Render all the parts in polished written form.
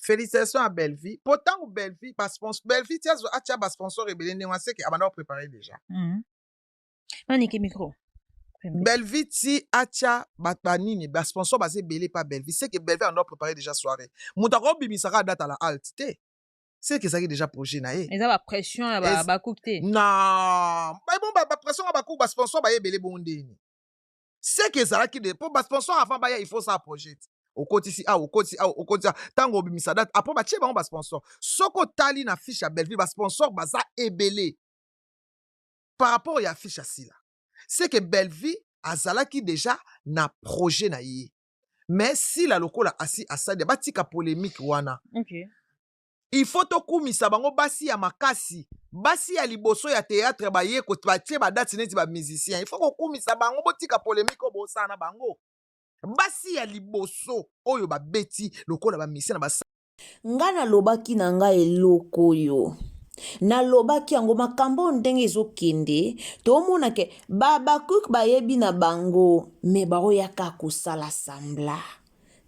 Félicitation à Bellevie po ntango Bellevie basponsor, Bellevie ti atia basponsor ebele ndenge wana, seke abanda koprépare déjà. Manike micro. Bellevie ti atia banini, basponsor baza ebele pa Bellevie, seke Bellevie abanda koprépare déjà soirée. Moto akobimisaka date à la halte te, seke ezalaki déjà projet na ye. Eza bapression ya bacook te. Non, bon, bapression ya bacook, basponsor baye ebele bongo ndeni, seke ezalaki de mpo basponsor avant baya, il faut ça projet te. Okotisi awa, okotisi awa, okotisi awa, ntango obimisa date, après batie bango basponsor. Soki otali na fiche ya Belleville, basponsor baza ebele par rapport ya fiche ya Sila, c'est que Belleville azalaki déjà na projet na ye. Mais Sila lokola asi asali, batika polémique wana. Il faut tokumisa bango, basi ya makasi, basi ya liboso ya théâtre, baye batie badate neti bamusicien. Il faut kokumisa bango, botika polémique oyo bosala na bango. Basi ya liboso oyo babeti lokola bamusicien na basa. Nga nalobaki na ngai eloko oyo, nalobaki yango, makambo oyo ndenge ezokende, tomona ke babakuke bayebi na bango, me baoyaka kosala sambla.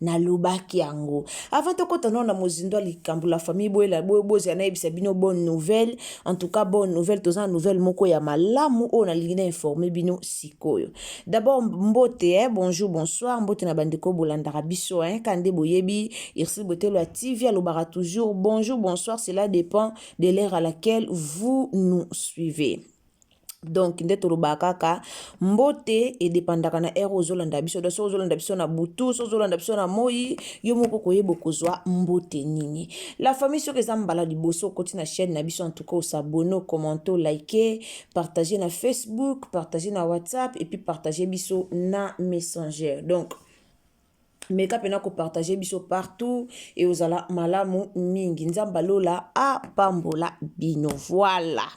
Nalobaki yango avant tokɔta nano na mozindo ya likambo. La famille, boyela bozala, nayebisa bino bonne nouvelle. En tout cas, bonne nouvelle, toza na nouvelle moko ya malamu oyo nalingi na informe bino sikoyo. D'abord mbote, bonjour, bonsoir, mbote na bandeko bolandaka biso, ka nde boyebi Ursule Botelo ya TV alobaka toujours bonjour, bonsoir, cela dépend de l'heure à laquelle vous nous suivez. Donc nde tolobaka kaka mbote edépendaka na heure ozolanda biso. Donc soki ozolanda biso na butu, soki ozolanda biso na moi, yo moko koyeba kozwa mbote nini. La famille, soki eza mbala liboso okoti na chaîne na biso, en tout cas os'abonner, ocommenter, olike, partage na Facebook, partage na WhatsApp et puis partage biso na Messenger. Donc meka mpena kopartage biso partout e ozala malamu mingi. Nzambe alola apambola bino. Voilà,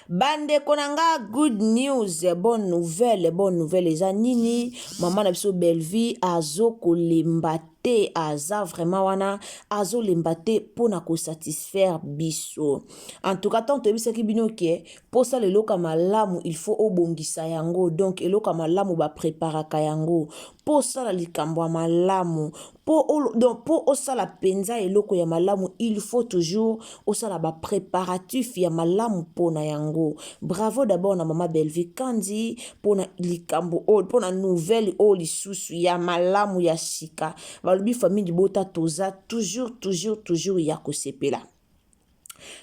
bandeko na nga, good news, bonne nouvelle. Bonne nouvelle eza nini? Mama na biso Bellevie azokolemba te, aza vraiment wana, azolemba te mpona kosatisfaire biso. En tout cas, ntango toyebisaki bino ke mposala eloko ya malamu, il faut obongisa yango. Donc eloko ya malamu bapreparaka yango. Mpo osala likambo ya malamu, mpo donc mpo osala mpenza eloko ya malamu, il faut toujours osala bapréparatif ya malamu mpona yango. Bravo d'abord na mama Bellevie Kandi mpona likambo oyo, mpona nouvelle oyo lisusu ya malamu ya sika. Balobi famille libota toza toujours, toujours, toujours ya kosepela.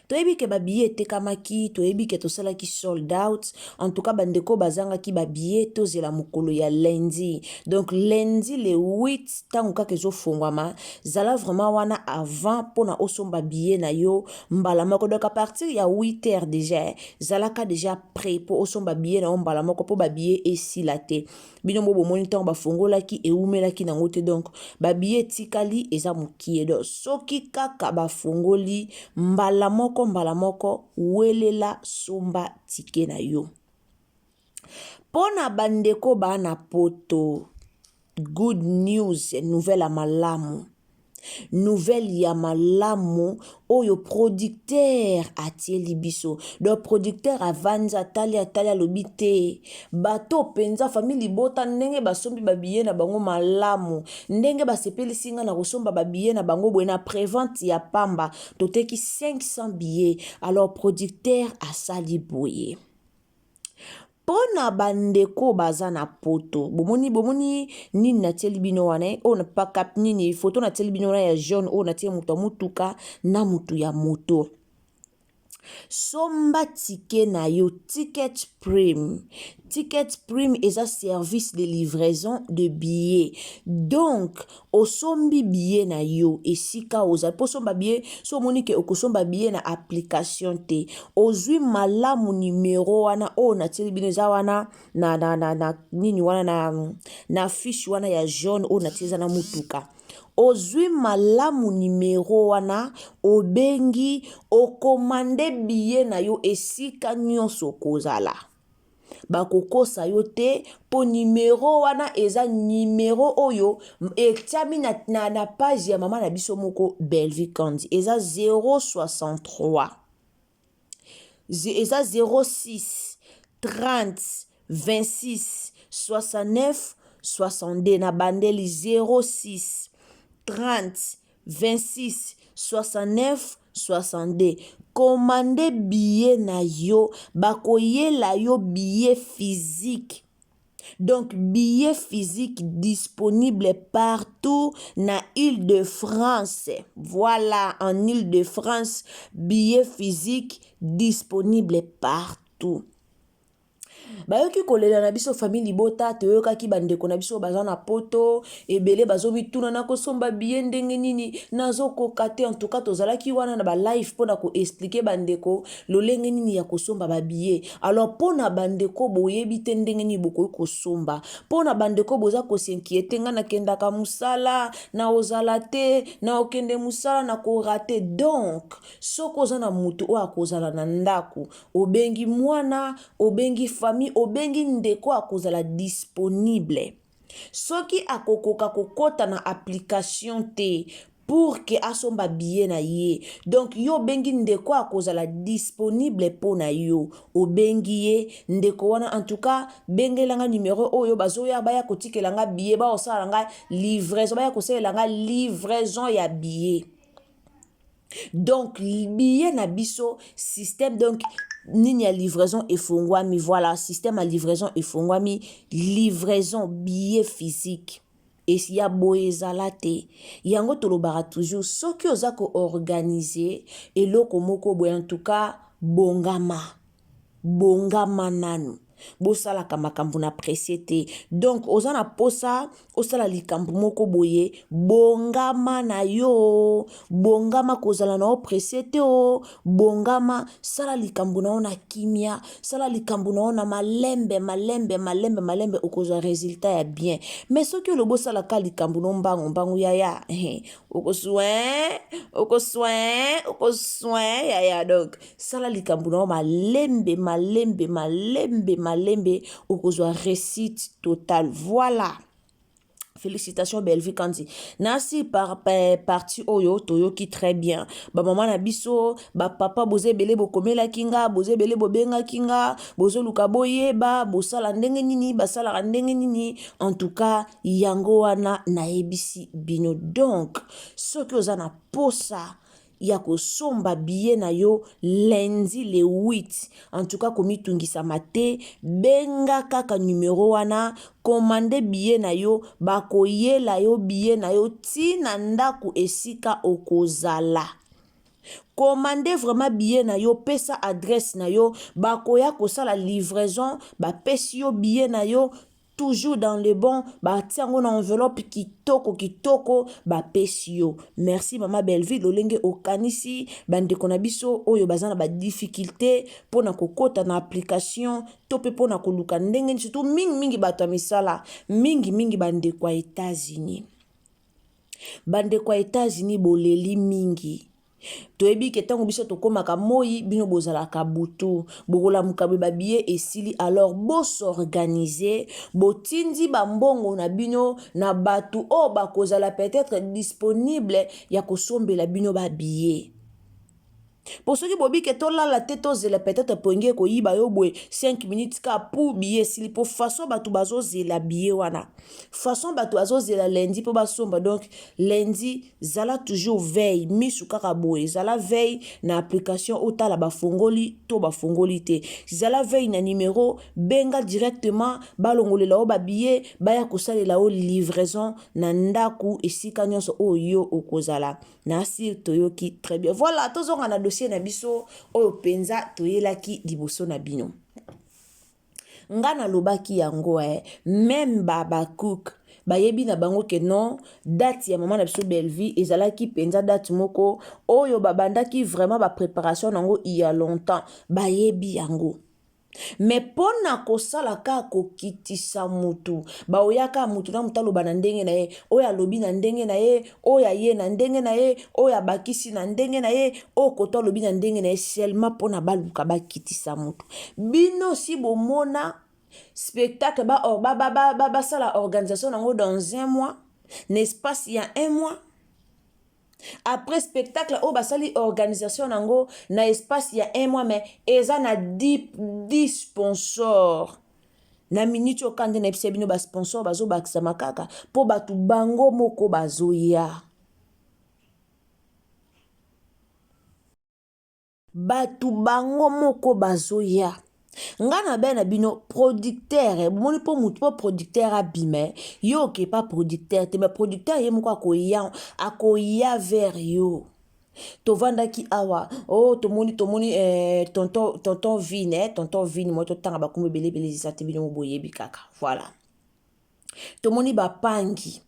Toyebi ke babillet etekamaki, toyebi ke tosalaki sold out. En tout cas, bandeko bazangaki babillet, tozela mokolo ya lundi. Donc lundi le 8, ntango kaka ezofungwama, zala vraiment wana avant mpona osomba billet na yo mbala moko. Donc à partir ya 8 heures déjà, zalaka déjà prêt mpo osomba billet na yo mbala moko, mpo babillet esila te. Bino mo bomoni ntango bafungolaki, ewumelaki nango te, donc babillet etikali eza mokie. Donc soki kaka bafungoli, mbala moko, mbala moko, welela, somba ticket na yo. Mpo na bandeko baa na Poto, good news, nouvelle ya malamu, nouvelle ya malamu oyo producteur atieli biso. Donc producteur avandi, atali, atali, alobi te, bato mpenza famille libota, ndenge basombi babillet na bango malamu, ndenge basepelisi nga na kosomba babillet na bango boye na prévente ya pamba, toteki 500 billets. Alors producteur asali boye mpo na bandeko baza na Poto. Bomoni, bomoni nini natieli bino wana, oyo paka nini, foto natieli bino wana ya jaune, oyo natie moto ya motuka na motu ya moto. Somba ticket na yo, Ticket Prime. Ticket Prime eza service de livraison de billets. Donc osombi billet na yo esika ozali. Mpo osomba billet, so omoni ke okosomba billet na application te, ozwi malamu numero wana oyo natieli bino, eza wana na nini wana, na fiche wana ya jaune oyo natie, eza na mutuka. Ozwi malamu nimero wana, obengi, okomande billet na yo esika nyonso okozala. Bakokosa yo te, mpo nimero wana eza nimero oyo etiami na page ya mama na biso moko Bellevie Kandi. Eza 063, eza 06 30 26 69 62. Na bandeli 06 30. 26 69 62. Commande billet na yo, bakoyela yo billet physique. Donc billet physique disponible partout na Île-de-France. Voilà, en Île-de-France, billet physique disponible partout. Bayoki kolela na biso famille libota, toyokaki bandeko na biso baza na poto ebele bazomituna nakosomba billet ndenge nini, nazokoka te. En tout cas tozalaki wana na balive mpona koexpliquer bandeko lolenge nini ya kosomba babillet. Alors mpona bandeko boyebi te ndenge nini bokoki kosomba, mpona bandeko boza kos'inquiéter, ngai nakendaka mosala, na ozala te, na okende mosala na korater. Donc soki oza na motu oyo akozala na ndako, obengi mwana, obengi famille, obengi ndeko akozala disponible, soki akokoka kokɔta na application te pour que asomba billet na ye, donc yo obengi ndeko akozala disponible mpo na yo, obengi ye ndeko wana: "En tout cas bengelanga numero oyo, bazoya baya kotikela nga billet, baosala nga livraison, baya kosalela nga livraison ya billet." Donc billet na biso, système donc nini ya livraison efungwami. Voilà, système ya livraison efungwami, livraison billet physique ya boye ezala te. Yango tolobaka toujours, soki oza koorganiser eloko moko boye, en tout cas bongama, bongama nanu. Bosalaka makambo na presse te. Donc oza na posa osala likambo moko boye, bongama na yo, bongama, kozala na yo presse te o. Bongama, sala likambo na yo na kimia, sala likambo na yo na malembe, malembe, malembe, malembe, okozwa résultat ya bien. Mais soki olobi osalaka likambo no mbangu mbangu, yaya, okoswin, okoswin, okoswin, yaya. Donc sala likambo na yo malembe, malembe, malembe, malembe, okozwa réussite totale. Voilà, félicitations Bellevue Kandi. Nasi par partie oyo toyoki très bien bamama na biso, bapapa, boza ebele bokomelaki nga, boza ebele bobengaki nga, bozoluka boyeba bosala ndenge nini, basalaka ndenge nini. En tout cas yango wana nayebisi bino. Donc soki oza na posa ya kosomba billet na yo lundi le 8, en tout cas komitungisama te, benga kaka numero wana, commande billet na yo, bakoyela yo billet na yo ntina ndako esika okozala. Commande vraiment billet na yo, pesa adresse na yo, bakoya kosala livraison, bapesi yo billet na yo toujours dans le bon, batia yango na enveloppe kitoko kitoko, bapesi yo. Merci mama Belleville, lolenge okanisi bandeko na biso oyo baza na badifficulté mpona kokɔta na application to mpe mpona koluka ndenge, surtout mingimingi bato ya misala, mingimingi bandeko ya États-Unis. Bandeko ya États-Unis boleli mingi. Toyebi ke ntango biso tokómaka moi, bino bozalaka butu, bokolamuka boye babillet esili. Alors bos'organiser, botindi bambongo na bino na bato oyo bakozala peut-être disponible ya kosombela bino babillet, po soki bobike tolala te, tozela, peut-être pongi ekoyiba yo boye 5 minutes ka pu billet esili. Po façon bato bazozela billet wana, façon bato bazozela lundi mpo basomba. Donc lundi zala toujours veille, misu kaka boye, zala veille na application, otala bafongoli to bafongoli te. Zala veille na numero, benga directement, balongolela yo babillet, baya kosalela yo livraison na ndako esika nyonso oyo yo okozala. Na asir toyoki très bien. Voilà, tozonga na dossier na biso oyo mpenza toyelaki liboso na bino. Nga nalobaki yango même bacook bayebi na bango ke non, date ya mama na biso Bellevue ezalaki mpenza date moko oyo babandaki vraiment bapréparation nango il y a longtemps, bayebi yango. Me mpo na kosala kaka kokitisa mutu, baoyaka mutu na mutu aloba na ndenge na ye, oyo alobi na ndenge na ye, oyo aye na ndenge na ye, oyo abakisi na ndenge na ye, oyo koto alobi na ndenge na ye, seulement mpona baluka bakitisa mutu. Bino si bomona spectacle basala ba, ba, ba, ba, ba organisation nango dans un mois, na espace ya un mois après spectacle oyo basali organisation nango na espace ya un mois, mais eza na 10 sponsor na miniti oyo. Kande nayebisa bino, basponsor bazobakisama kaka mpo bato bango moko bazoya. Batu bango moko bazoya. Nga na be na bino producteur eh, bomoni po mutu po producteur abima eh, yo oke pa producteur te mais producteur ye moko akoya akoya vers yo. Tovandaki awa oh tomoni tomoni eh, tonton tonton Vin eh, tonton Vin moi totanga bakombo ebele ebele eza te bino boyebi kaka voilà. Tomoni bapangi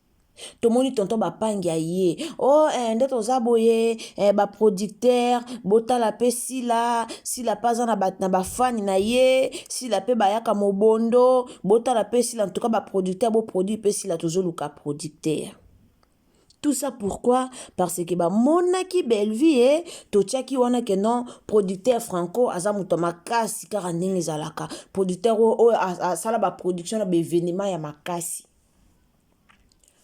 tomoni tonton bapangi aye o oh, eh, nde toza boye eh, baproducteur botala mpe sila sila mpe aza na bafani na ye sila mpe bayaka mobondo botala mpe sila ntuka baproducteur boproduire mpe sila tozoluka producteur tout ça pourquoi parce que bamonaki bellevie e totiaki wana ke non producteur franco aza moto ya makasi kaka ndenge ezalaka producteur oyo asala baproduction na baevenement ya makasi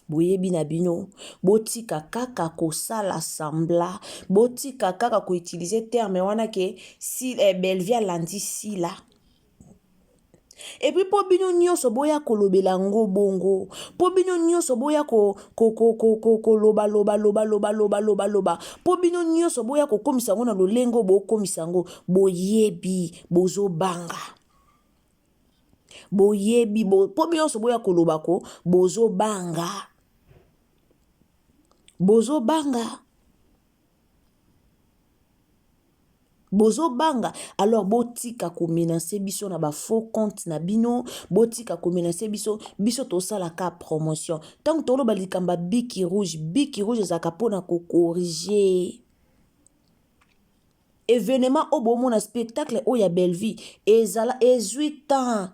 boyebi na bino botika kaka kosala sembla botika kaka koutilize terme wana ke si, eh, bellevie alandi sila epuis mpo bino nyonso boya kolobela yango bongo mpo bino nyonso boya kolobalobalobalobalobaloba mpo bino nyonso boya kokomisa yango na lolenge oyo bokomisa yango boyebi bozobanga boyebi mpo bino nyonso boya koloba ko bozobanga bozobanga bozobanga alors botika komenase biso na ba faux compte na bino botika komenase biso biso tosalaka promotion ntango toloba likambo ya biki rouge biki rouge ezalaka mpona kokorige evenement oyo bomona spectacle oyo ya bellevue ezala ezwi temps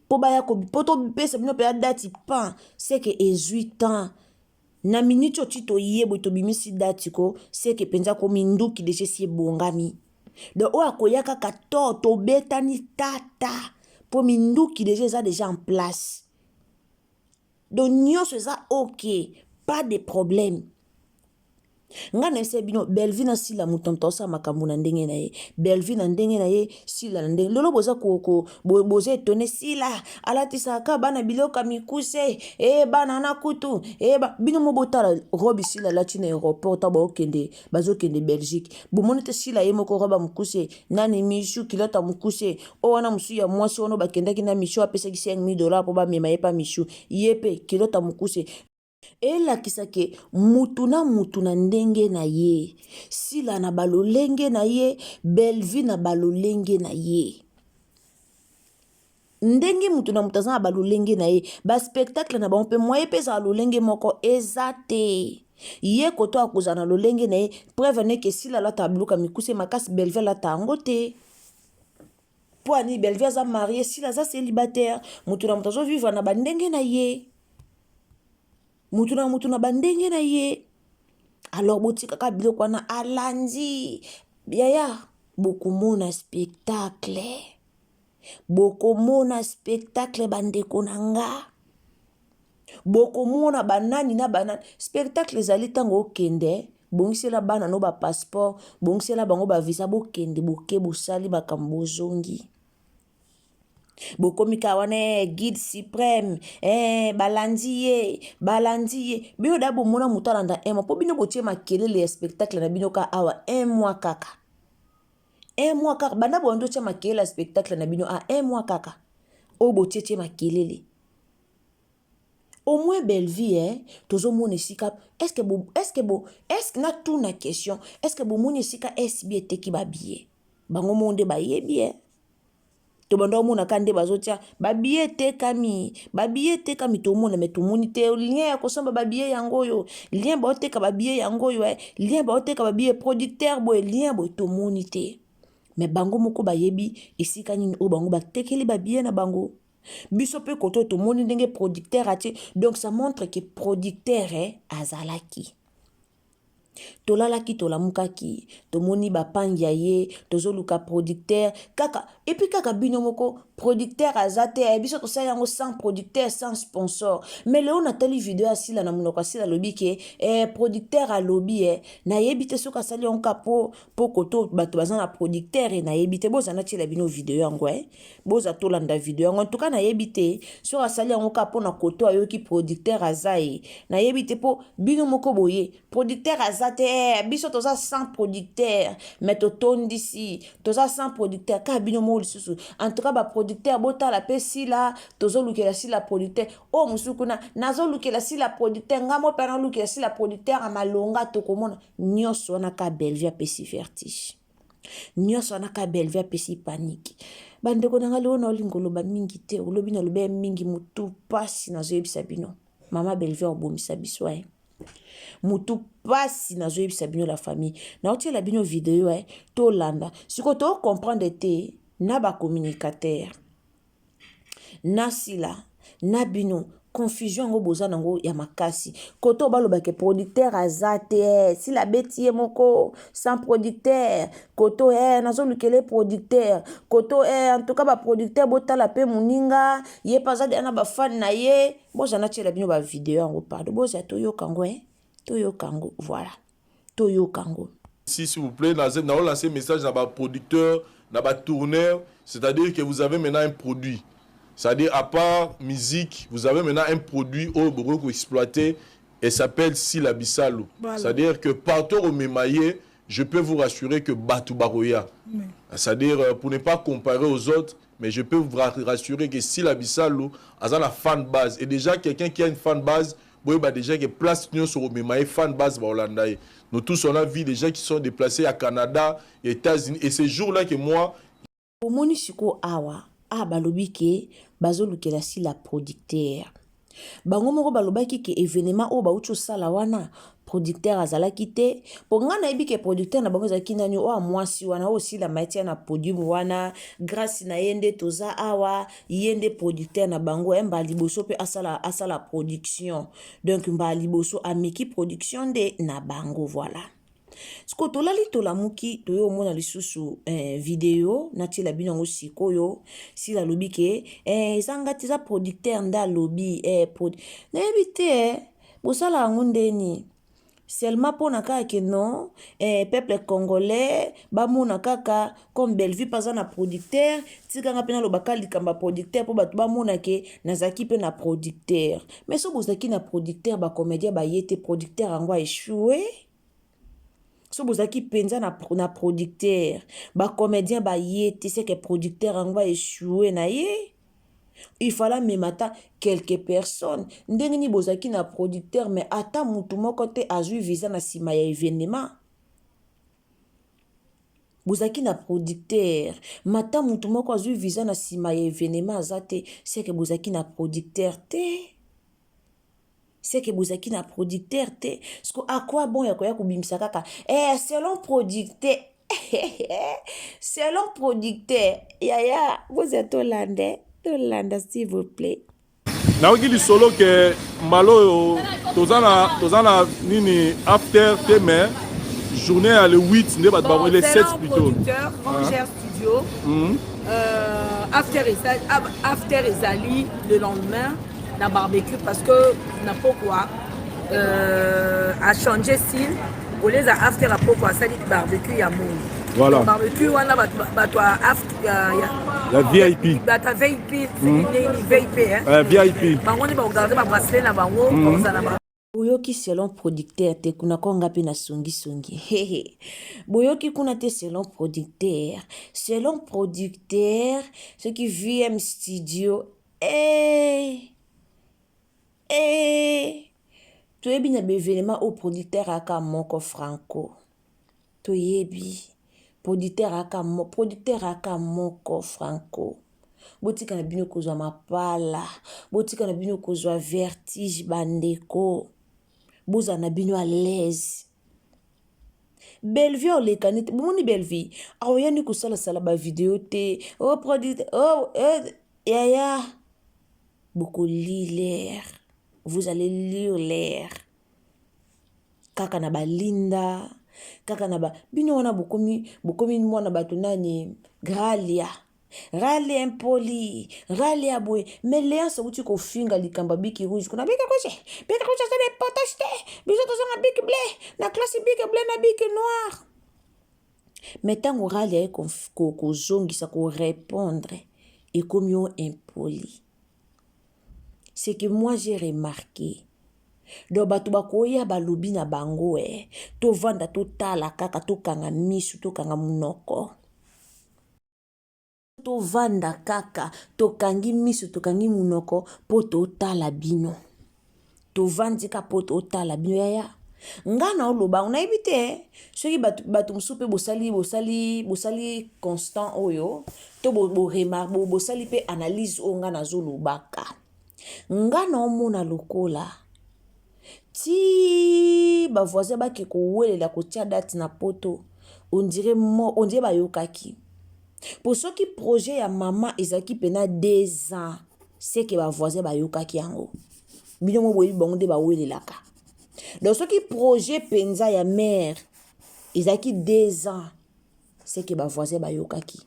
mpo baya mpo topesa bino mpenza dati pan seke ezwi temps na minute oyo ti toye boye tobimisi dati ko seke mpenza ko minduki deja esi ebongami donc oyo akoya kaka to tobetani tata mpo minduki deja eza deja en place donc nyonso eza ok pas de problème Nga na yebisa bino Bellevue na Sila moto moto asala makambo na ndenge na ye Bellevue na ndenge na ye Sila na ndenge lelo boza ko, ko bo, boza etone Sila alatisaka bana biloko ya mikuse e bana na kutu e ba, bino mo botala robe Sila alati na aéroport ntango baokende bazokende Belgique bomoni te Sila ye moko robe ya mokuse nani Michou kilota ya mokuse oyo wana mosusu ya mwasi wana bakendaki na Michou apesaki 5000 dollars mpo bamema ye pa Michou ye mpe kilota ya mokuse Elakisa ke mutu na mutu na ndenge na ye, Sila na ba lolenge na ye, Bellevue na ba lolenge na ye. Ndenge mutu na mutu aza na ba lolenge na ye, ba spectacle na bango pe moyen pe ezala lolenge moko eza te. Ye koto akozala na lolenge na ye, preuve en est que Sila alataka biloko ya mikuse makasi, Bellevue alata yango te. Po ya nini? Bellevue aza marie, Sila aza celibataire, mutu na mutu azo vivre na ba ndenge na ye. Mutu na mutu na ba ndenge na ye. Alors botikaka biloko wana alandi yaya bokomona spectacle bokomona spectacle bandeko na nga bokomona banani na banani spectacle ezali ntango okende bongisela bana no ba passeport bongisela bango ba visa bokende boke bosali makambo bozongi bokomi kaka wana eh, guide suprême eh, balandi ye balandi ye bino da bomona moto alanda un mois mpo bino botie makelele ya spectacle na bino kaka awa un mois kaka un mois kaka banda boyandi otya makelele ya spectacle na bino a un mois kaka oyo botietie makelele au moins Bellevue eh, tozomona esika est-ce que bo, est-ce que bo, est-ce que natuna question est-ce que bomoni esika SB eteki ba billet bango moko nde bayebi eh. Tobanda omona ka nde bazotia ba billet etekami ba billet etekami tomona me tomoni te lien ya kosomba ba billet yango oyo lien baoteka ba billet yango oyo eh. lien baoteka ba billet producteur boye lien boye tomoni te me bango moko bayebi esika nini oyo bango batekeli ba billet na bango biso mpe koto tomoni ndenge producteur atie donc ça montre que producteur eh, azalaki tolalaki tolamukaki tomoni bapangi ya ye tozoluka producteur kaka epuis kaka bino moko producteur aza te eh, biso tosali yango sans producteur sans sponsor mais lelo natali video ya sila na monoko ya sila alobi ke eh, producteur alobi eh, nayebi te soki asali yango kaka po po koto bato baza na producteur e nayebi te boza natiela bino video yango eh. boza tolanda video yango en tout cas nayebi te soki asali yango kaka mpo na koto ayoki producteur aza ye nayebi te mpo bino moko boye producteur aza aza te eh, biso toza sans producteur mais totondisi toza sans producteur kaka bino moko lisusu en tout cas baproducteur botala mpe sila tozolukela sila producteur oyo mosusu kuna nazolukela sila producteur ngai mo mpe nalukela sila producteur ya malonga tokomona nyonso wana ka bellevue apesi vertige nyonso wana ka bellevue apesi panike bandeko na ngai lelo naolinga oloba mingi te olobi naloba ya mingi motu mpasi nazoyebisa bino mama bellevue akobomisa biso e motu mpasi nazoyebisa bino la famille naotiela bino video e tolanda sikoyo tocomprendre te na bacommunicateur na sila na bino confusion yango boza nango ya makasi koto balobake producteur aza te eh, sila abeti ye moko sans producteur koto eh, nazolukele producteur koto eh, en tout cas baproducteur botala mpe moninga ye mpe aza deya na bafane na ye boza natiela bino bavideo yango pardon boza toyoka yango eh, toyoka yango voilà toyoka yango Si, s'il vous plaît, na lancer message à producteur, na ba tourneur, c'est-à-dire que vous avez maintenant un produit. C'est-à-dire, à part musique, vous avez maintenant un produit au pour exploiter et s'appelle Sila Bisalu. Voilà. C'est-à-dire que partout au Memaye, je peux vous rassurer que bato bakoya. Oui. C'est-à-dire, euh, pour ne pas comparer aux autres, mais je peux vous rassurer que Sila Bisalu a la fan base. Et déjà, quelqu'un qui a une fan base, boyeba déjà que place nyonso komema ye fan base baolanda ye. Nous tous, on a vu des gens qui sont déplacés à Canada, États-Unis. Et ce jour-là que moi, Omoni sikoyo awa ah balobi ke bazolukela sila producteur bango moko balobaki ke evenement oyo bauti osala wana producteur azalaki te po ngai nayebi ke producteur na bango ezalaki nani oyo mwasi wana oyo sila matia na podium wana grâce na ye nde toza awa ye nde producteur na bango ye mbala liboso mpe asala, asala production donc mbala liboso ameki production nde na bango voilà sikoyo tolali tolamuki toye omona lisusu eh, video natiela bino yango sikoyo sila alobi ke eh, eza nga te eza producteur nde alobi eh, prod... nayebi te eh, bosala yango ndeni seulement mpona kaka ke non eh, peuple congolais bamona kaka comme bellevue mpe aza na producteur tikanga mpe nalobaka likambo ya producteur mpo bato bamona ke nazalaki mpe na producteur mais so bozalaki na producteur bacomédien baye te producteur yango aechoue so bozalaki mpenza na, na producteur bacomédien baye te seke producteur yango aechoue na ye il fallait amema ata quelques personnes ndenge nini bozalaki na producteur mais ata mutu moko te azwi visa na nsima ya événement bozalaki na producteur mais ata mutu moko azwi visa na nsima ya événement aza te seke bozalaki na producteur te seke bozalaki na producteur te siko à quoi bon ya koya kobimisa kaka eh, selon producteur selon producteur yaya bozwa tolanda tolanda s'il vous plaît Nayoki lisolo ke mbala oyo toza na toza na nini after te mais journée ya le 8 nde bato Bon, le 7 selon plutôt. producteur, Ranger Studio, after ezali le lendemain na barbecue parce que na pokwa a changé style au lieu za after a pokwa asali barbecue ya monde. Voilà. Donc, barbecue wana bato bato ya after ya Ya VIP. Bato ya VIP, nini VIP hein. VIP. Bango nde bakogarde ba bracelet na bango, bakozala na Boyoki selon producteur te kuna ko nga pe na songi songi hehe boyoki kuna te selon producteur selon producteur soki VM studio eh eh toyebi na ba evenement oyo producteur aka moko franco toyebi producteur aka producteur aka moko franco botika na bino kozwa mapala botika na bino kozwa vertige bandeko bozala na bino à l'aise Bellevue olekani te bomoni Bellevue aoyani kosalasala bavideo te o oh, producteur oh, eh, yaya bokoli l'air vous allez lire l'air kaka na balinda kaka na ba bino wana bokomi bokomi mwana bato nani gralia rale impoli rale ya boye mais leance awuti kofinga likambo ya biki rouge kuna biki rouge biki rouge aza na potage te biso toza na biki ble na classe biki ble na biki noir mais ntango rale aye kozongisa korépondre ekomi yo impoli ce que moi j'ai remarqué. Donc bato bakoya balobi na bango eh, tovanda totala kaka, tokanga misu, tokanga monoko. Tovanda kaka tokangi miso, tokangi monoko mpo totala bino. Tovandi kaka mpo totala bino yaya. Nga na oloba nayebi te eh, soki bato, bato mosusu mpe bosali bosali bosali constant oyo to bo, bo remar, bo, bosali mpe analyse oyo nga nazolobaka. Nga na omona lokola ti ba voisin bake kowelela kotia date na poto, on dirait mo, on dirait bayokaki. Po soki projet ya mama ezalaki pena 2 ans, c'est que ba voisin bayokaki yango. Bino mo boyebi bango nde bawelelaka. Donc soki projet penza ya mère ezalaki 2 ans, c'est que ba voisin bayokaki.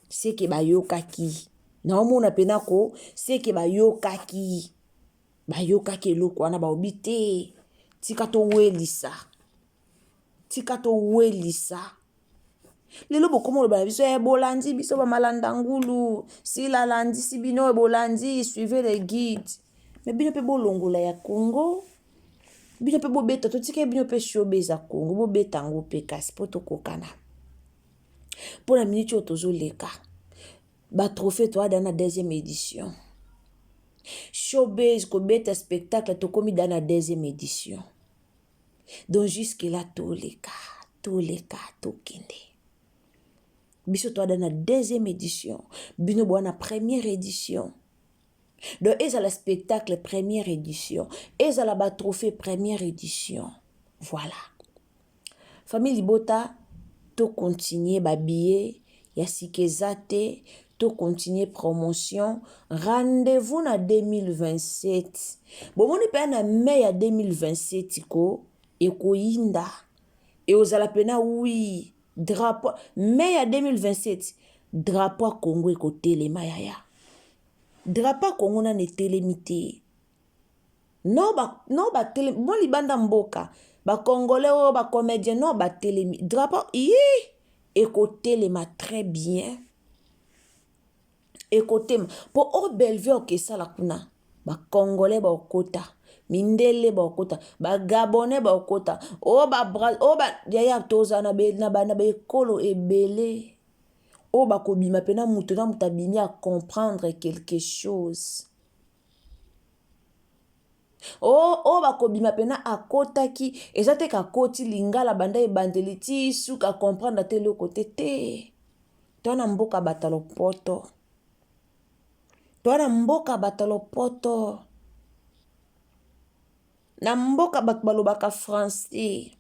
C'est que bayokaki. Naomona pena ko, c'est que bayokaki. Bayokaki eloko wana, baobi te. Tika towelisa. Tika towelisa. Lelo bokoma oloba na biso eh, bolandi biso ba malanda ngulu, sila alandisi bino, bolandi, suivez le guide. Mais bino pe bolongola ya Congo, bino pe bobeta, totika bino pe showbiz ya Congo, bobeta yango pe kasi po tokokana. Po na minute oyo tozoleka, ba trophée toada na deuxième édition. Showbiz kobeta spectacle tokomi da na deuxième édition. Donc jusque là toleka, toleka, tokende. Biso toada na deuxième édition, bino boa na première édition. Donc ezala spectacle première édition, ezala ba trophée première édition. Voilà. Famille Libota, to continuer ba billets ya sika eza te, to continuer promotion. Rendez-vous na 2027. Bomoni pe na mai ya 2027 ko ekoyinda. E ozala pena oui, drapeau mai ya 2027 drapeau ya Congo ekotelema yaya. Drapeau ya Congo nanu etelemi te. Non ba non ba tele bon libanda mboka ba congolais oyo ba comédien non ba telemi drapeau ii ekotelema très bien ekotema po o Bellevue okesala kuna ba congolais bakota mindele bakota ba gabonais bakota o ba bra o ba yaya toza na be na ba na ba ekolo ebele oyo bakobima pena moto na moto abimi a comprendre quelque chose. Oh, oh bakobima pena akotaki eza te kakoti lingala banda ebandeli ti suka comprendre ata eloko te te toa na mboka bato ya lopoto toa na mboka bato ya lopoto na mboka bato balobaka français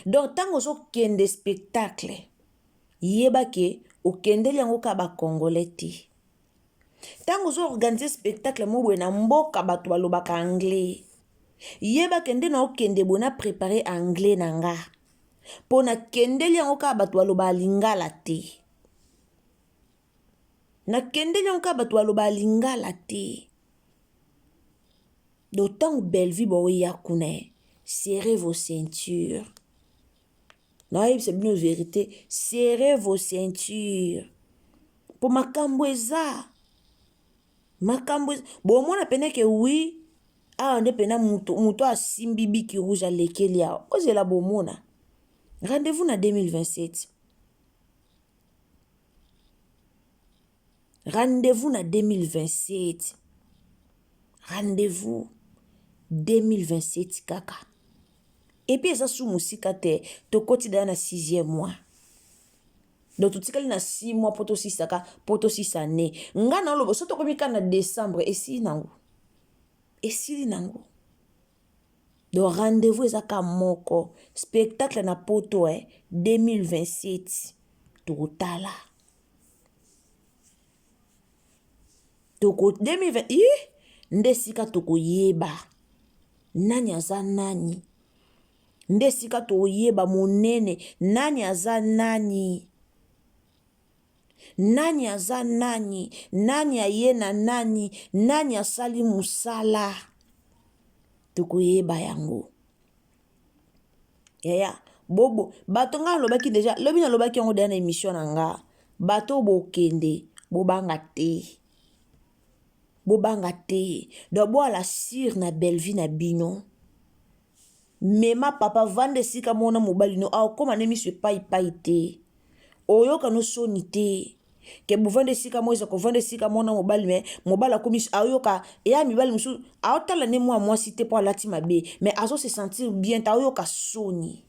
donc ntango ozokende spectacle yeba ke okendeli yango kaka ba congolais te. Ntango ozo organiser spectacle moko boye na mboka bato balobaka anglais, yeba ke nde naokende boye na preparer anglais na nga mpo nakendeli yango kaka bato balobaka lingala te. Nakendeli yango kaka bato balobaka lingala te. Donc ntango Bellevue baoya kuna, serrez vos ceintures. Nayebisa bino verite, serrez vos ceintures. Po makambo eza. Makambo eza. Bomona pena ke oui, awa nde pena mutu, mutu asimbi biki rouge alekeli awa. Ozela bomona. Rendez-vous na 2027. Rendez-vous na 2027. Rendez-vous 2027 kaka. Et puis eza su mosika te, tokoti deja na 6e mois. Donc totikali na 6 mois po tosisaka, po tosisa année. Nga na oloba so tokomi kaka na décembre esili nango. Esili nango. Donc rendez-vous eza ka moko. Spectacle na poto eh 2027 tokotala. Toko 2020 ih nde sika tokoyeba nani aza nani. Nde sika tokoyeba monene nani aza nani. Nani aza nani, nani aye na nani, nani asali mosala. Tokoyeba yango. Yaya, bobo, bato nga alobaki deja, lobi nalobaki yango deja na émission na nga. Bato bokende, bobanga te. Bobanga te. Donc boala sur na Bellevue na bino. Mema papa vanda esika moko na mobali no akokoma nde miso epai pai te. Oyoka no soni te. Ke bovanda esika moko eza kovanda esika moko na mobali me mobali akomi ayoka eya mibali mosusu aotala nde mwa mwasi te mpo alati mabe me azo se sentir bien te aoyoka soni.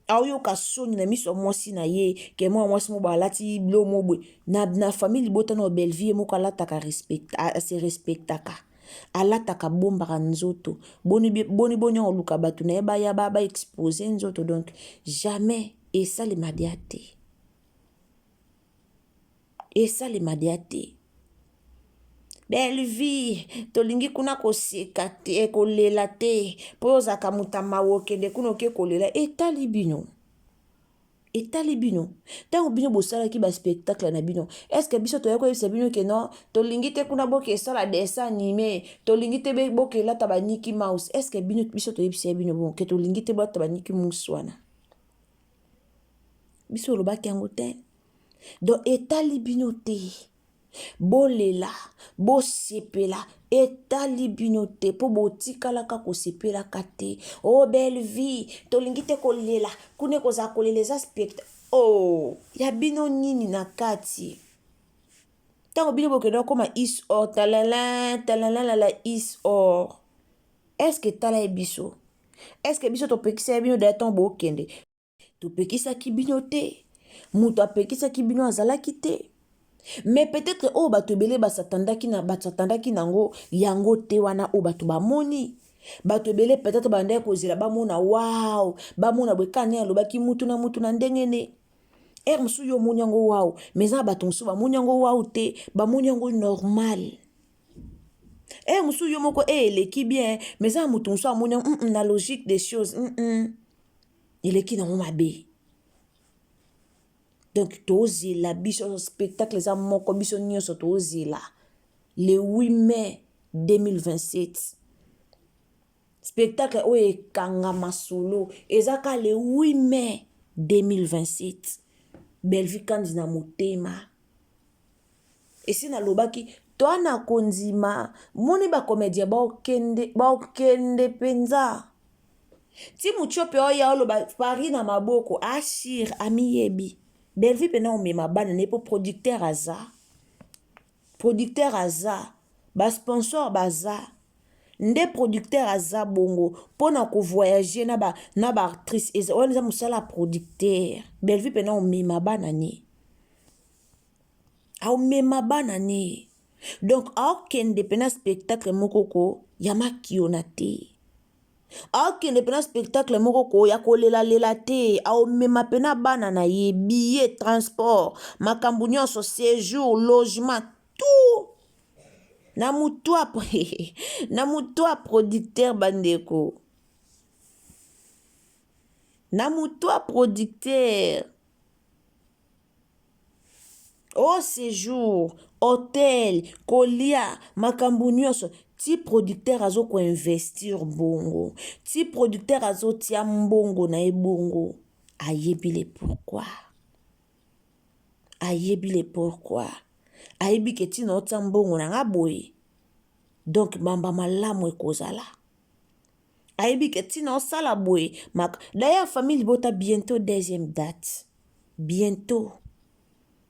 Aoyoka soni na miso ya mwasi na ye ke mwana mwasi moko alati biloko moko boye na, na famille libota na Bellevue ye moko alataka respect, se respectaka alataka bombaka nzoto boni boni boni oluka bato na ye baya ba, ba expose nzoto donc jamais esalema dia te Esalema deja te. Bellevue tolingi kuna koseka te kolela te po ozalaka moto ya mawa okende kuna oke kolela etali bino etali bino ntango bino bosalaki ba spectacle na bino estce biso toyaki koyebisa bino ke non tolingi te kuna boke esala dessin anime tolingi te boke elata ba Mickey Mouse estce bino biso toyebisa bino bon ke tolingi te bolata ba Mickey Mouse wana biso olobaki yango te Donc etali bino te. Bolela, bosepela, etali bino te mpo botikalaka kosepelaka te. Oh belle vie, tolingi te kolela, kuna ekozala kolela eza spectacle. Oh, ya bino nini na kati? Ntango bino bokenda kokoma is or talalin talalala is or. Est-ce que tala ye biso? Est-ce que biso topekisa ye bino daya ntango bokende? Topekisaki bino te. Moto apekisaki bino azalaki te. Mais peut-être oyo bato ebele basatandaki na basatandaki nango yango te wana oyo bato bamoni. Bato ebele peut-être bandaki kozela bamona wow, bamona boye kaka ndenge alobaki mutu na mutu na ndenge ne. Heure mosusu yo omoni yango wow, mais eza na bato mosusu bamoni yango wow te, bamoni yango normal. Heure mosusu yo moko eh eleki bien, mais eza na moto mosusu amoni yango mm -mm, na logique des choses mm -mm. Eleki nango mabe. Donc tozela biso spectacle eza moko biso nyonso tozela le 8 mai 2027 spectacle oyo ekanga masolo eza ka le 8 mai 2027 Bellevue Kandi na motema esi nalobaki toa na kondima moni ba comedien baokende baokende mpenza ti mutiope oya oloba paris na maboko ashir amiyebi Bellevue mpena omema bana na ye mpo producteur aza producteur aza ba sponsor baza nde producteur aza bongo mpo na kovoyage na ba na ba actrice wana eza mosala ya producteur Bellevue mpena omema bana ne aomema bana ne donc aokende mpena spectacle moko ko ya makiona te aokende mpena spectacle moko ko ya kolelalela te aomema mpena bana na ye billet transport makambo nyonso séjour logement tout na motu na motu ya producteur bandeko na motu ya producteur o sejour hotel kolia makambo nyonso ti producteur azo koinvestir bongo ti producteur azotia mbongo na ye bongo ayebi le pourquoi ayebi le pourquoi ayebi ke ntina otia mbongo na nga boye donc mamba malamu ekozala ayebi ke ntina osala boye d'ailleurs famille libota bientôt deuxième date bientôt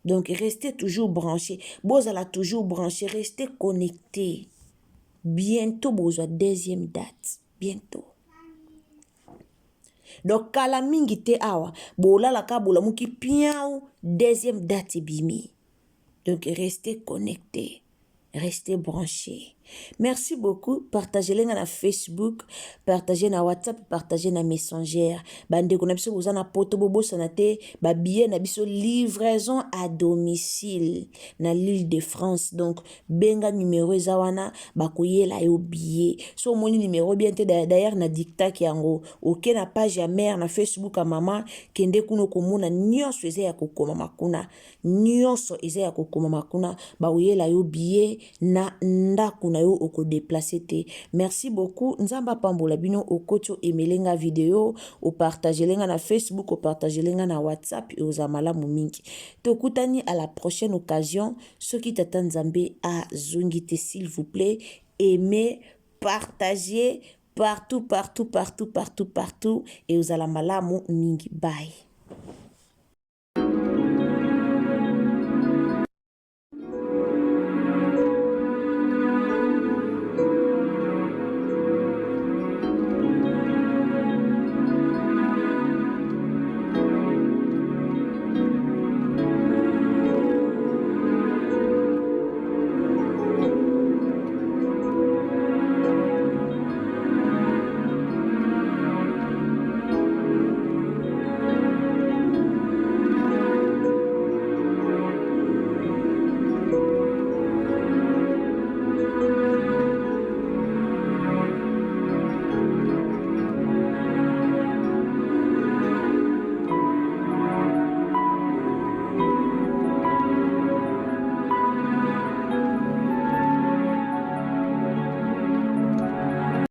donc restez toujours branché bozala toujours branché restez connecté bientôt bozwa deuxième date bientôt donc kala mingi te awa bolalaka bolamuki piau deuxième date ebimi donc restez connecté restez branché merci beaucoup partagez nga na facebook partagez na whatsapp partagez na messenger bandeko na biso boza na poto bobosana te babillet na biso livraison à domicile na l'île de france donc benga numero eza wana bakoyela yo billet so omoni numero bien te d'ailleurs na dictaki yango oke na page ya mare na facebook ya mama kende kuna okomona nyonso eza ya kokomama kuna nyonso eza ya kokomama kuna bakoyela yo billet na ndako. na yo okodeplace te. Merci beaucoup, Nzambe apambola bino. Okoti oemele nga video, opartagele nga na Facebook, opartagele nga na WhatsApp, ekozala malamu mingi. Tokutani à la prochaine occasion soki tata Nzambe azongi te. S'il vous plaît, aimez, partagez partout, partout, partout, partout, partout, ekozala malamu mingi. Bye.